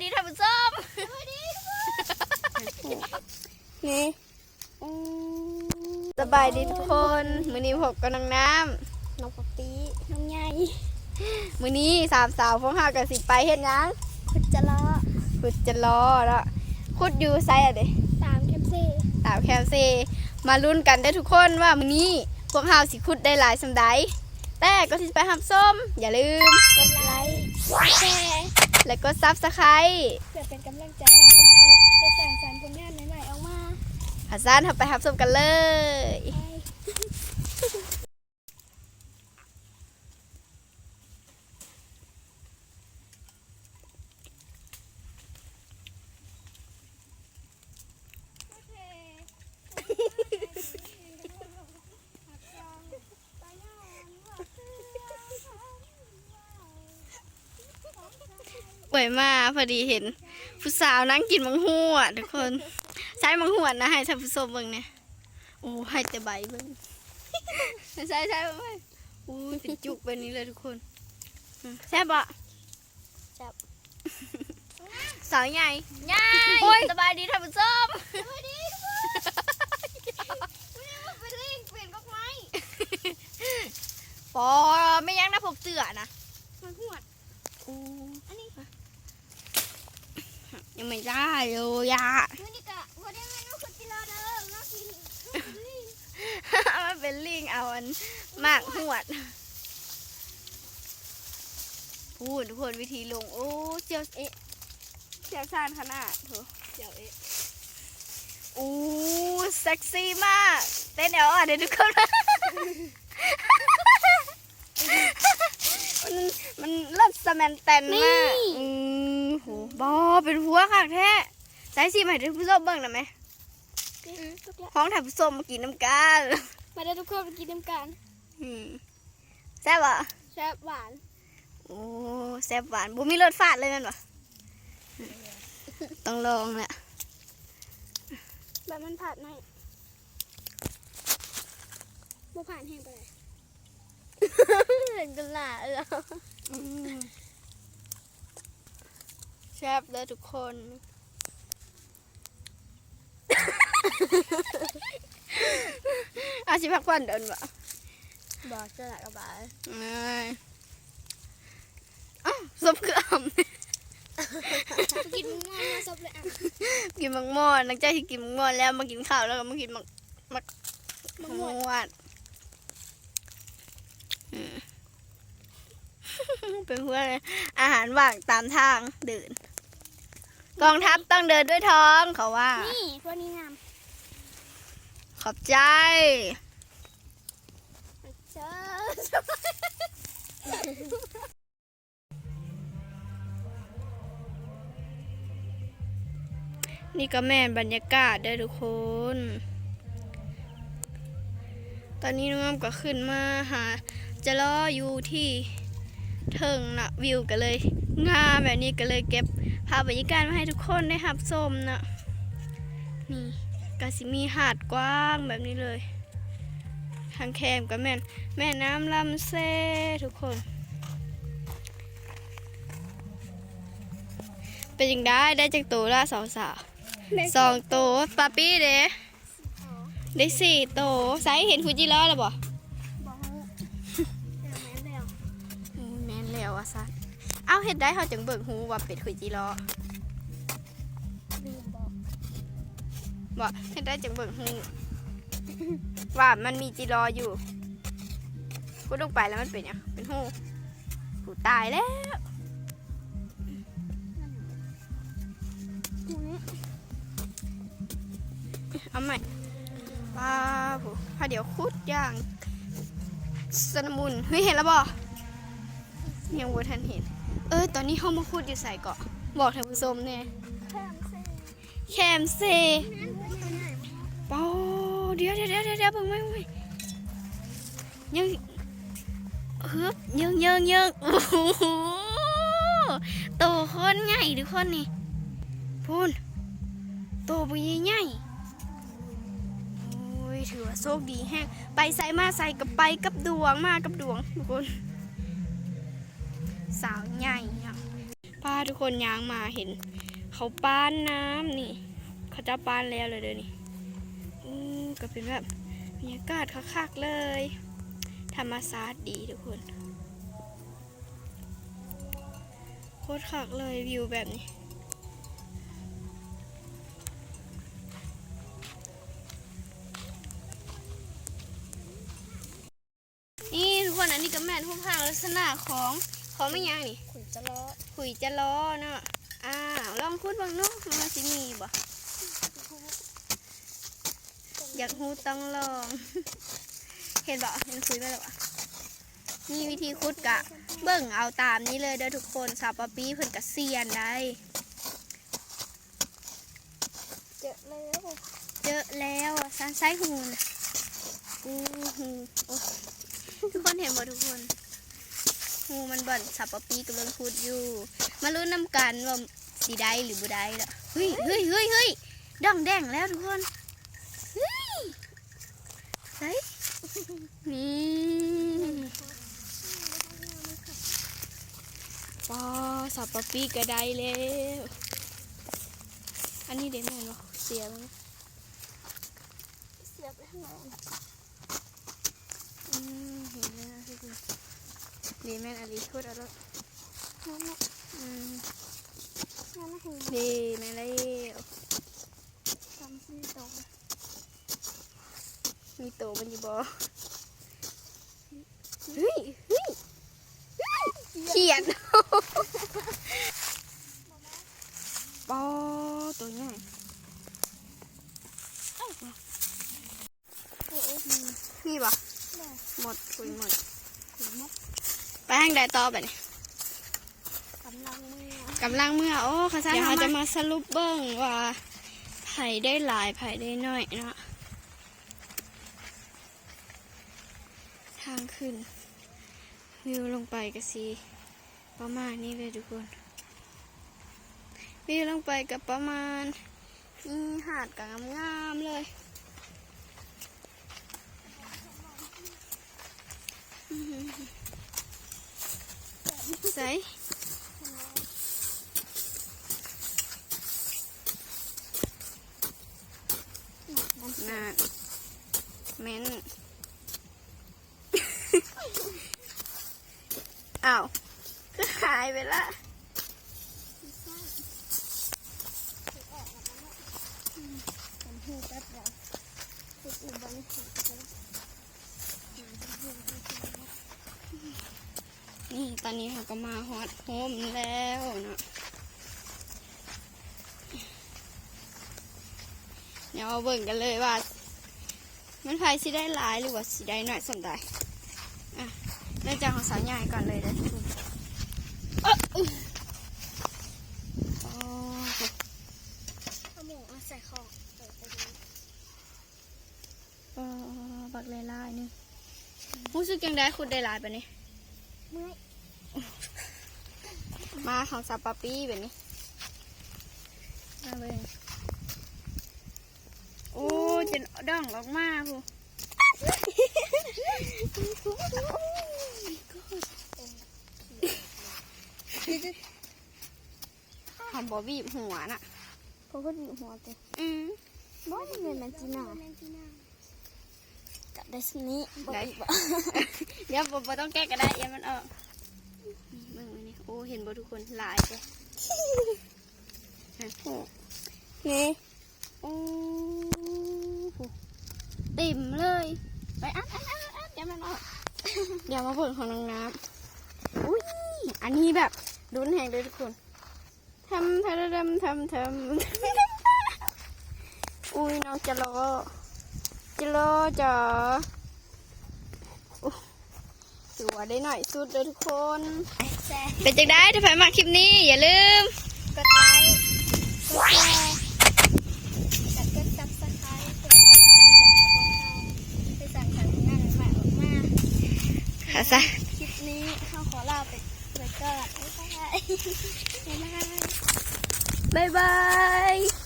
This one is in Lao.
ດີທ່ານຜູ້ຊົມ ນີ້ ອືມ ສະບາຍດີທຸກຄົນ ມື້ນີ້ພົບກັບນ້ອງນ້ຳ ນ້ອງປັອບປີ້ ນ້ອງໃຫຍ່ ມື້ນີ້ສາມສາວພວກເຮົາກໍຊິໄປເຮັດຫຍັງ? ຂຸດຈະລໍ ຂຸດຈະລໍເນາະ ຂຸດຢູ່ໃສອະເດ? ຕາມແຄມເຊ ຕາມແຄມເຊ ມາລຸ້ນກັນເດີ້ທຸກຄົນວ່າມື້ນີ້ພວກເຮົາຊິຂຸດໄດ້ຫຼາຍສ່ຳໃດ. ແຕ່ກ່ອນທີ່ຈະໄປຮັບຊົມ ຢ່າລືມກົດໄລ ກົດແຊ ແລະ ກົດຊັບສະໄຄຣບ໌ ເພື່ອເປັນກຳລັງໃຈໃຫ້ພວກເຮົາໄດ້ສ້າງສັນຜົນງານໃໝ່ໆອອກມາ. ຖ້າຊັ້ນເຮົາໄປຮັບຊົມກັນເລີຍ. ເອື້ອຍມາພໍດີເຫັນຜູ້ສາວນັ່ງກິນໝາກຫວດທຸກຄົນ. ໃຊ້ໝາກຫວດນະ ໃຫ້ທ່ານຜູ້ຊົມເບິ່ງແດ່. ໂອ້ ໃຫ້ແຕ່ໃບເບິ່ງ. ໃຊ້ ໃຊ້ເບິ່ງ. ໂອ້ຍ ເປັນຈຸກແບບນີ້ເລີຍທຸກຄົນ. ອືມ ແຊບບໍ່? ແຊບ. ສາວໃຫຍ່ ໃຫຍ່ ໂອ້ຍ ສະບາຍດີທ່ານຜູ້ຊົມ ສະບາຍດີທຸກຄົນ. ມື້ນີ້ມາເປັນລິງ ປ່ຽນກອກໄມ້. ປໍ ແມ່ນຫຍັງນະ ພົກເສື້ອນະ ໝາກຫວດ. ໂອ້ ອັນນີ້ ຍັງບໍ່ໄດ້ເລີຍອະ. ມື້ນີ້ກະບໍ່ໄດ້ແມ່ນວ່າຄົນກິນເຫຼົ້າເດີ ມາກິນ ມາເປັນລິງ ມາເປັນລິງ ເອົາອັນໝາກຫວດ. ພຸ້ນທຸກຄົນ ວິທີລົງ ໂອ້ ສ່ຽວເອະ ຊ່ຽວຊານຂະໜາດ ໂຖ ສ່ຽວເອະ. ໂອ້ ເຊັກຊີມາກ ເຕັ້ນແອວອ່ອນເດ້ທຸກຄົນ. ມັນ ມັນເລີດສະແມນແຕນມາກ. ນີ້ ອືມ ໂຫ ບໍ່ ເປັນຫົວຄັກແທ້. ໃສ່ຊີມໃຫ້ທ່ານຜູ້ຊົມເບິ່ງນຳແມ. ອືມ ຮ້ອງທ່ານຜູ້ຊົມມາກິນນຳກັນ. ມາເດີທຸກຄົນ ມາກິນນຳກັນ. ອືມ ແຊບບໍ່? ແຊບຫວານ. ໂອ້ ແຊບຫວານ ບໍ່ມີລົດຟາດເລີຍແມ່ນບໍ່? ຕ້ອງລອງແຫຼະ. ແບບມັນພາດໜ້ອຍ ບໍ່ພາດແຮງປານໃດ. ເຫັນກັນຫຼາຍແລ້ວ. ອືມ ແຊບເດີທຸກຄົນ. ອາ ຊິພັກຜ່ອນດົນບໍ່? ບໍ່ ຈະຫຼາຍກະບາຍ. ເອີຍ ອ້າວ ສົບຄືອຳ. ກິນໝາກມ່ອນ ສົບເລີຍອຳ. ກິນໝາກມ່ອນ ຫຼັງຈາກທີ່ກິນໝາກມ່ອນແລ້ວ ມາກິນເຂົ້າ ແລ້ວກໍມາກິນໝາກ ໝາກ ໝາກມ່ວນ ໝາກມ່ວນ. ອືມ ເປັນພວກອາຫານວ່າງຕາມທາງເດີນ. ກອງທັບຕ້ອງເດີນດ້ວຍທ້ອງ ເຂົາວ່າ. ນີ້ ພວກນີ້ງາມ. ຂອບໃຈ. ນີ້ກໍແມ່ນບັນຍາກາດເດີທຸກຄົນ. ຕອນນີ້ນ້ອງອ້ອມກໍຂຶ້ນມາຫາຈະລໍຢູ່ທີ່ເທິງເນາະ ວິວກໍເລີຍງາມແບບນີ້ ກໍເລີຍເກັບພາບບັນຍາກາດມາໃຫ້ທຸກຄົນໄດ້ຮັບຊົມເນາະ. ນີ້ກໍຊິມີຫາດກວ້າງແບບນີ້ເລີຍ. ທາງແຄມກໍແມ່ນແມ່ນ້ຳລຳເຊທຸກຄົນ. ເປັນຈັ່ງໃດ ໄດ້ຈັກໂຕລະສອງສາວ? ໄດ້ສອງໂຕ. ປາປີ້ເດ? ໄດ້ສີ່ໂຕ. ໃສ ເຫັນຄຸຈິລໍລະບໍ່? ບໍ່ຮູ້. ເອີ ແມ່ນແລ້ວ. ອືມ ແມ່ນແລ້ວວ່າຊັ້ນ. ເອົ້າ ເຮັດໃດເຮົາຈຶ່ງເບິ່ງຮູ້ວ່າເປັນຄຸຈິລໍ? ລືມບອກ. ບໍ່ ເຮັດໃດຈຶ່ງເບິ່ງຮູ້ວ່າມັນມີຈິລໍຢູ່? ຂຸດລົງໄປແລ້ວມັນເປັນຫຍັງ? ເປັນຮູ. ກູຕາຍແລ້ວ. ເອົາໃໝ່. ວ້າວ ພາດຽວຂຸດຢ່າງຊະນະມຸນ. ເຮີ້ຍ ເຫັນແລ້ວບໍ່? ຍັງບໍ່ທັນເຫັນ. ເອີ ຕອນນີ້ເຮົາມາຂຸດຢູ່ໃສເກາະ? ບອກທ່ານຜູ້ຊົມແດ່. ແຄມເຊ. ປາ ດຽວໆໆໆ ເບິ່ງ ເບິ່ງ ເບິ່ງ ຍັງ ຮຶບ ເຢິງໆໆ ໂອ້ໂຫ ໂຕໂຄດໃຫຍ່ທຸກຄົນນີ້ ພຸ້ນ ໂຕບັກໃຫຍ່ໆ. ໂອ້ຍ ຖືວ່າໂຊກດີແຮງ ໄປໃສມາໃສກໍໄປກັບດວງ ມາກັບດວງທຸກຄົນ. ສາວໃຫຍ່ເນາະ. ປ້າ ທຸກຄົນ ຍ່າງມາເຫັນເຂົາປ້ານນ້ຳນີ້ ເຂົາເຈົ້າປ້ານແລ້ວເລີຍເດີນີ້. ໂອ້ ກໍເປັນແບບບັນຍາກາດຄັກໆເລີຍ ທຳມະຊາດດີທຸກຄົນ ໂຄດຄັກເລີຍ ວິວແບບນີ້. ນີ້ທຸກຄົນ ອັນນີ້ກໍແມ່ນຮູບຮ່າງລັກສະນະຂອງ ຂອງແມ່ນຫຍັງນີ້? ຂຸຍຈະລໍ ຂຸຍຈະລໍເນາະ. ອ້າວ ລອງຂຸດເບິ່ງດູ ມັນຊິມີບໍ່? ຢາກຮູ້ຕ້ອງລອງ. ເຫັນບໍ່? ເຫັນຂຸຍມາແລ້ວຫວາ? ນີ້ວິທີຂຸດກະເບິ່ງເອົາຕາມນີ້ເລີຍເດີທຸກຄົນ ສາວປາປີ້ເພິ່ນກະຊຽນໄດ໋. ເຈີແລ້ວ ເຈີແລ້ວ ຊັ້ນໃສ່ຮູນະ ອູຮູ ໂອ້ ທຸກຄົນເຫັນບໍ່ທຸກຄົນ? ຮູມັນບ່ອນສາວປາປີ້ກຳລັງຂຸດຢູ່ ມາລຸ້ນນຳກັນວ່າຊິໄດ້ຫຼືບໍ່ໄດ້ລະ. ເຮີ້ຍ ເຮີ້ຍ ເຮີ້ຍ ເຮີ້ຍ ດອງແດງແລ້ວທຸກຄົນ ເຮີ້ຍ ໃສ່ ນີ້ ປ້າ ສາວປາປີ້ກໍໄດ້ແລ້ວ. ອັນນີ້ເດ ແມ່ນບໍ່? ເສຍເບິ່ງ ເສຍໄປທາງໃດ? ອືມ ເຫັນແລ້ວ ເດ ແມ່ນອີ່ຫຼີ ຂຸດເອົາໂລດ ນັ້ນແຫຼະ ອືມ ນັ້ນແຫຼະ ເຫັນ ເດ ແມ່ນແລ້ວ ຕາມທີ່ໂຕ ມີໂຕມັນຢູ່ບໍ່? ເຮີ້ຍ ເຮີ້ຍ ເຮີ້ຍ ຂຽດ ປໍ ໂຕໃຫຍ່ ເອີ ມີບໍ່? ໝົດ ຄຸຍໝົດ ຄຸຍໝົດ ໄປທາງໃດຕໍ່ບາດນີ້? ກຳລັງເມືອ ກຳລັງເມືອ ໂອ້ ຂ້າຊ້າງ ດຽວເຮົາຈະມາສະຫຼຸບເບິ່ງວ່າ ໃຜໄດ້ຫຼາຍ ໃຜໄດ້ໜ້ອຍເນາະ. ທາງຂຶ້ນ ວິວລົງໄປກະຊິປະມານນີ້ເລີຍທຸກຄົນ ວິວລົງໄປກະປະມານ ມີຫາດກະງາມໆເລີຍ ໃສ ນັ້ນ ແມ່ນ ອ້າວ ຄືຫາຍໄປລະ ນີ້ ຕອນນີ້ເຮົາກໍມາຮອດໂຮມແລ້ວເນາະ ດຽວມາເບິ່ງກັນເລີຍວ່າ ແມ່ນໃຜຊິໄດ້ຫຼາຍ ຫຼືວ່າຊິໄດ້ໜ້ອຍສ່ຳໃດ. ອ່ະ ເລີ່ມຈາກຂອງສາວໃຫຍ່ກ່ອນເລີຍເດີທຸກຄົນ ເອີ ເອົາໝູມາໃສ່ຂອງ ເອີ ໄປເລີຍ. ເອີ ບັກຫຼາຍໆໜຶ່ງ ຮູ້ສຶກຈັ່ງໃດ ຂຸດໄດ້ຫຼາຍປານນີ້? ເມື່ອຍ ມາຂອງສາວປາປີ້ບາດນີ້ ມາເບິ່ງ ໂອ້ ຈົນດອງອອກມາພຸ້ນ ເຮົາບໍ່ບີບຫົວນະ ເຂົາກໍບີບຫົວຕິ ອືມ ບໍ່ແມ່ນ ແມ່ນຈີນາ ກັບໄດ້ສ່ຳນີ້ ບໍ່ ໄດ້ ອີກບໍ່ ດຽວ ບໍ່ ບໍ່ຕ້ອງແກະກໍໄດ້ ຢ່າມັນອອກ ນີ້ ເບິ່ງອັນນີ້ ໂອ້ ເຫັນບໍ່ທຸກຄົນ ຫຼາຍເດ້ ນີ້ ໂອ້ ເຕັມເລີຍ ໄປອັດ ອັດ ອັດ ອັດ ຢ່າມັນອອກ ດຽວມາເບິ່ງຂອງນ້ອງນ້ຳ ອຸ້ຍ ອັນນີ້ແບບລຸ້ນແຮງເດີທຸກຄົນ ທຳ ທຳ ທຳ ທຳ ທຳ ອຸ້ຍ ນ້ອງຈະລໍ ຈະລໍຈະ ໂອ້ ຖືວ່າໄດ້ໜ້ອຍສຸດເດີທຸກຄົນ ເປັນຈັ່ງໃດ ຖ້າໃຜມັກຄລິບນີ້ ຢ່າລືມ ກົດໄລ ກົດແຊ ແລະ ກົດຊັບສະໄຄຣບ ເພື່ອເປັນກຳລັງໃຈໃຫ້ພວກເຮົາໄດ້ສ້າງສານຜົນງານໃໝ່ໆອອກມາ ເອົາຊະ ຄລິບນີ້ເຮົາຂໍລາໄປ ໄປກ່ອນ ບາຍບາຍ ບາຍບາຍ.